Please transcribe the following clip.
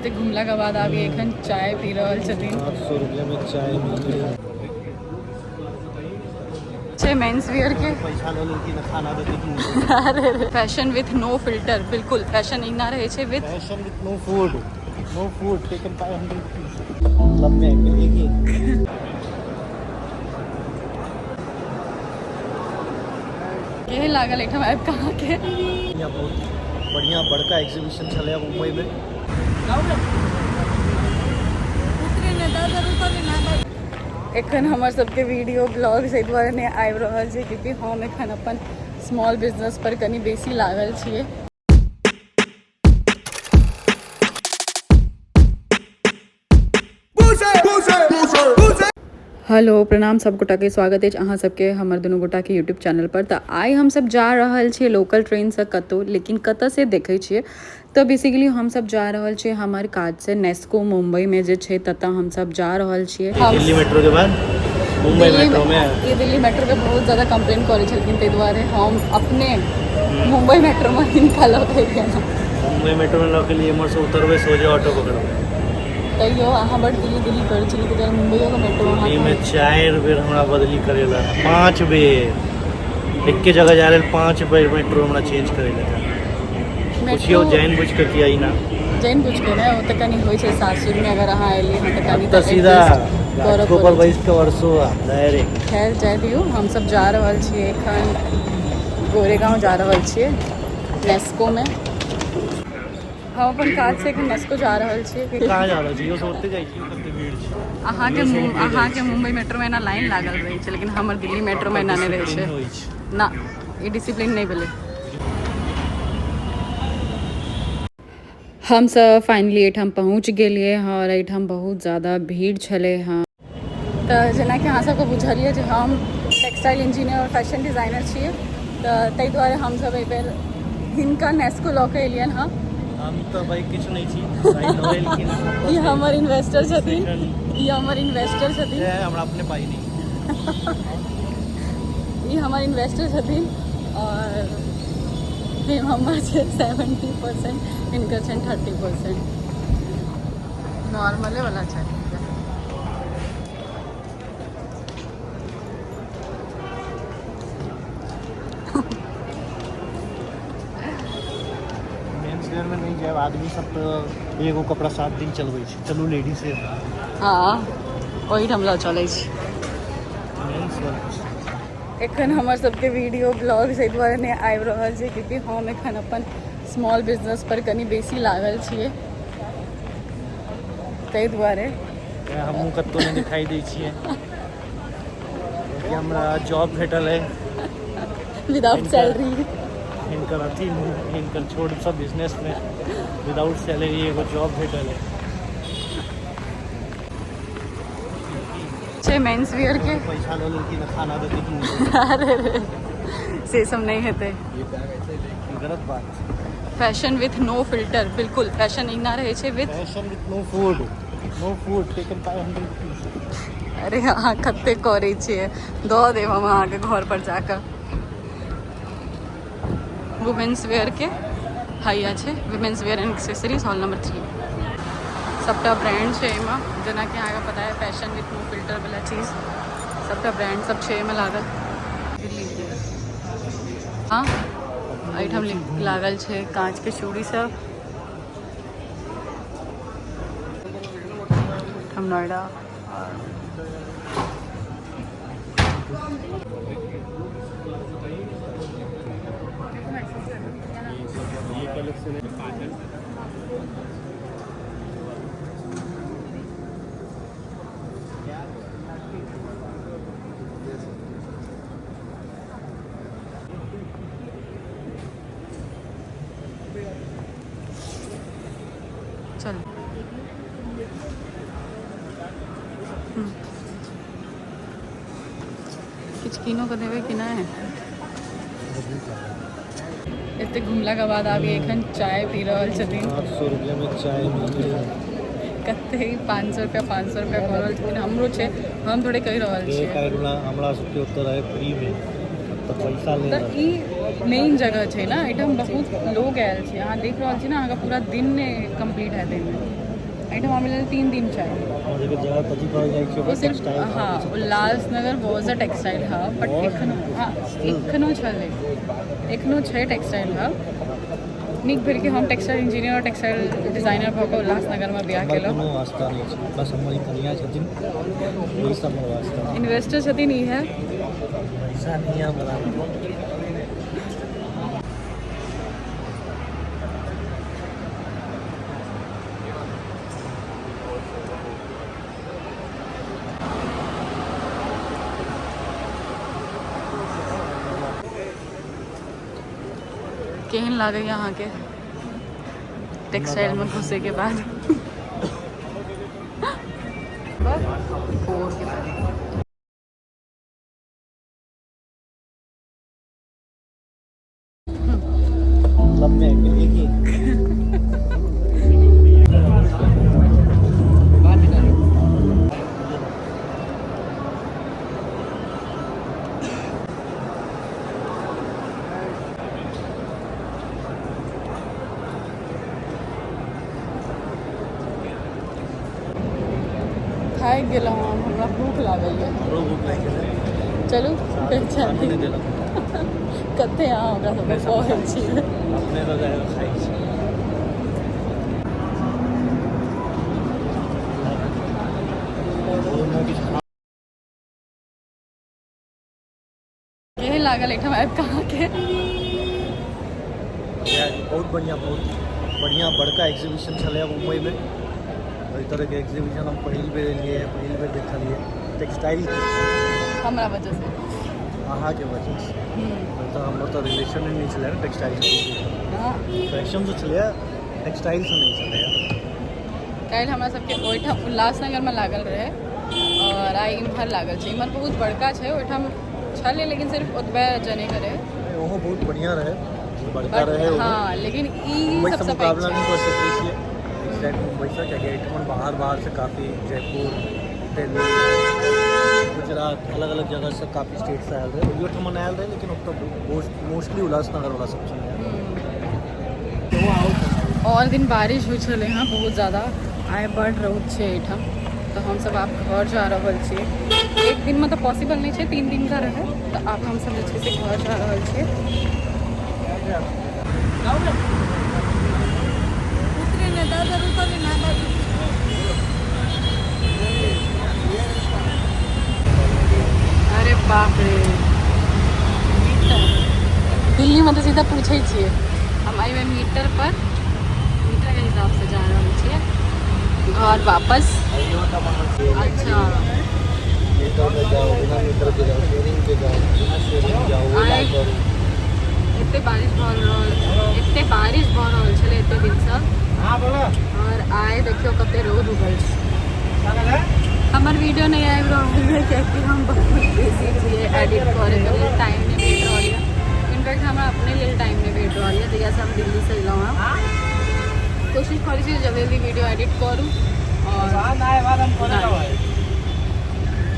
एते घुमलाके बाद आब एखन चाय पी रहल छथिन। 800 रुपया में चाय मिल छै मेंस वियर के पैसा लऽ लेलखिन खाना देलखिन। अरे फैशन विथ नो फिल्टर, बिल्कुल फैशन इना रहे छै with fashion with no food, no food taken 500 rupees. मतलब में मिली की केहन लागल एहिठाम आबि कऽ अहाँके? बहुत बढ़िया बड़का एग्जीबिशन छलै मुंबई में। एखन हमर सबके वीडियो ब्लॉग एहि दुआरे नहि आबि रहल छै क्योंकि हम एखन अपन स्मॉल बिजनेस पर कनि बेसी लागल छियै। हेलो प्रणाम सब गोटाके, स्वागत अछि अहाँ सबके हमर दुनू गोटाके यूट्यूब चैनल पर। तऽ आइ हमसब जा रहल छियै लोकल ट्रेनसँ कतहु, लेकिन कतऽ से देखै छियै। तऽ बेसिकली हमसब जा रहल छियै हमर काजसँ नेस्को मुम्बईमे जे छै ततऽ हमसब जा रहल छियै। दिल्ली मेट्रो के बाद मुंबई मेट्रो में ई दिल्ली मेट्रो के बहुत ज़्यादा कंप्लेन करै छलखिन, ताहि दुआरे हम अपने मुंबई मेट्रो में हिनका लऽ के गेलहुँ। मुंबई मेट्रो में लऽ के लिए एम्हर से उतरबै सोझे ऑटो पकड़बै। तैयो अहाँ बड दिल्ली दिल्ली करै छलियै, ताहि दुआरे मुंबईओके मेट्रो दिल्ली में 4 बेर हमरा बदली करेला, 5 बेर एके जगह जाय लेल 5 बेर मेट्रो हमरा चेंज करेला। पूछियो जानि बुझि कऽ किया ना? जानि बुझि कऽ नहि, ओ तऽ कनि होइ छै सासुरमे अगर अहाँ एलियै हँ तऽ कनि तऽ सीधा घाटको पर बैस कऽ वर्षो डायरेक्ट। खैर जाय दियौ, हमसब जा रहल छियै एखन गोरेगांव जा रहल छियै नेस्कोमे। हम अपन काज से एखन नेस्को जा रहल छियै। कहाँ जा रहल छी? इहो सब ओते जाइ छी, कते भीड़ छै। अहाँके मुंबई मेट्रो में एना लाइन लागल रहै छै, लेकिन हमर दिल्ली मेट्रो में एना नहि रहै छै ना। ई डिसिप्लिन नहि भेलै। हमसब फाइनली एहिठाम पहुँच गेलियै हँ और एहिठाम बहुत ज़्यादा भीड़ छलै हँ। तऽ जेनाकि अहाँ सबके बुझल यऽ जे हम टेक्सटाइल इंजीनियर और फैशन डिजाइनर छियै, तऽ ताहि दुआरे हमसब एहिबेर हिनका नेस्को लऽ के एलियनि हँ। हम तऽ भाई किछु नहि छी, ई हमर इन्वेस्टर छथिन, ई हमर इन्वेस्टर छथिन। हमरा अपने पाइ नहि, ई हमर इन्वेस्टर छथिन और हमर छै 70%, हिनकर छनि 30%। नॉर्मले वाला छै। मेंस वेयर में नहीं जाए आदमी सब तऽ एगो कपड़ा 7 दिन चलबै छै। चलू लेडीज से। हाँ ओहिठाम लऽ चलै छी। मेंस वेयर एखन हमर सबके वीडियो ब्लॉग एहि दुआरे नहि आबि रहल छै क्योंकि हम एखन अपन स्मॉल बिजनेस पर कनि बेसी लागल छियै, ताहि दुआरे हमहूँ कतहु नहि दिखाई दै छियै। हमरा जॉब भेटल है विदाउट सैलरी। हिनकर अथी हिनकर छोट सा बिजनेस में विदाउट सैलरी एगो जॉब भेटल है। छै मेंस वियर के पैसा लऽ लेलखिन खाना देलखिन। अरे से सब नहि हेतै, गलत बात। फैशन विथ नो फिल्टर, बिल्कुल फैशन इना रहै छै with fashion with no food, no food taken 500 rupees. अरे अहाँ कते करै छियै, दऽ देब हम अहाँके घर पर जाकऽ। वुमेन्स वेयर के हैया छै, women's wear and accessories hall number 3। सबटा ब्रांड छै एहिमे, जेनाकि अहाँके पता है फैशन विथ नो फिल्टर वाला चीज, सबटा ब्रांड सब छै एहिमे लागल। दिल्ली हाँ एहिठाम लागल छै काँच के चूड़ी सब। हम नोएडा चल किछु कीनो के देबै कि नहि? एते घुमलाके बाद आब एखन चाय पी रहल छथिन। 800 रुपया में चाय मिल कते 500 रुपया 500 रुपया कऽ रहल छथिन। हमरो छै, हम थोड़े कहि रहल छियै। हमरा सबके ओतऽ रहै फ्री में तऽ पैसा ले। तऽ ई मेन जगह छै ने, एहिठाम बहुत लोग आयल छै। अहाँ देख रहल छी ने, अहाँके पूरा दिन नहि कम्प्लीट हैत एहिमे। एहिठाम मिलल 3 दिन चाही। जगह कथी कहल जाइ छै? ओ सिर्फ, हँ, Ulhasnagar was a textile hub, but एखनो, हँ, एखनो छलै, एखनो छै टेक्सटाइल हब। नीक भेल कि हम टेक्सटाइल इंजीनियर और टेक्सटाइल डिजाइनर भऽ कऽ उल्लासनगरमे बियाह हमर केलहुँ। कोनो वास्ता नहि छै, बस हमर ई कनिया छथिन, ओहिसँ हमर वास्ता। इन्वेस्टर छथिन इएह। पैसा नहीं है हमरा। केहन लागैए अहाँके टेक्सटाइलमे घुसैके बाद? फोर के बाद लम्बे गेलियै की? थाकि गेलहुँ हम, हमरा भूख लागल यऽ। हमरो भूख लागि गेलै। चलू फेर। खानो चाही नहि देलक। कते अहाँ ओकरा सबके कहै छियै? अपने लऽ जाकऽ खाइ छी। ओहिमे किछु केहन लागल एहिठाम आबि कऽ अहाँके? बहुत बढ़िआँ, बहुत बढ़िआँ। बड़का एग्जीबिशन छलै मुम्बईमे। एहि तरहके एग्जीबिशन हम पहिल बेर एलियै, पहिल बेर देखलियै टेक्सटाइलके। हमरा वजहसँ। अहाँके वजहसँ। नहि तऽ हमर तऽ रिलेशन नहि छलै ने टेक्सटाइल। फैशन तऽ छलैए, टेक्सटाइलसँ नहि छलैए। काल्हि हमरा सबके ओहिठाम उल्लासनगरमे लागल रहै आओर आइ इम्हर लागल छै। इम्हर बहुत बड़का छै। ओहिठाम छलै, लेकिन सिर्फ ओतबे जनेके रहै। ओहो बहुत बढ़िआँ रहै, बड़का बट रहै ओहो। हँ, लेकिन ई मुम्बईसँ सबसँ पैघ मुकाबला छै। नहि कऽ सकै छियै एक्जैक्ट मुम्बईसँ, कियाकि एहिठमन बाहर बाहरसँ काफी, जयपुर, दिल्ली, गुजरात, अलग अलग जगहसँ काफी स्टेटसँ आयल रहै। ओहियो ठमन आयल रहै, लेकिन ओतऽ मोस्टली उल्लासनगरवला सब छलै। आओर दिन बारिश होइ छलै हँ बहुत ज़्यादा, आइ बड्ड रौद छै एहिठाम। तऽ हमसब आब घर जा रहल छियै। एक दिनमे तऽ पॉसिबल नहि छै, 3 दिनका रहै। तऽ आब हमसब जे छै से घर जा रहल छियै। अरे बाप रे, मीटर! दिल्लीमे तऽ सीधा पूछै छियै। हम एहिमे मीटर पर, मीटरके हिसाबसँ जा रहल छियै घर वापस। अच्छा। मीटर में जाओ, बिना मीटर के जाओ, शेयरिंग के जाओ, बिना शेयरिंग जाओ, ओला करू। एते बारिश भऽ रहल, एते बारिश भऽ रहल छलै एते दिनसँ और आइ देखियौ कते रौद उगल छै। हमर वीडियो नहि आबि रहल यऽ, कियाकि हम बहुत बिजी छियै। एडिट करैके लेल टाइम नहि भेट रहल यऽ। इनफैक्ट हमरा अपने लेल टाइम नहि भेट रहल यऽ जहियासँ हम दिल्लीसँ एलहुँ हँ। कोशिश करै छी जल्दी जल्दी वीडियो एडिट करू और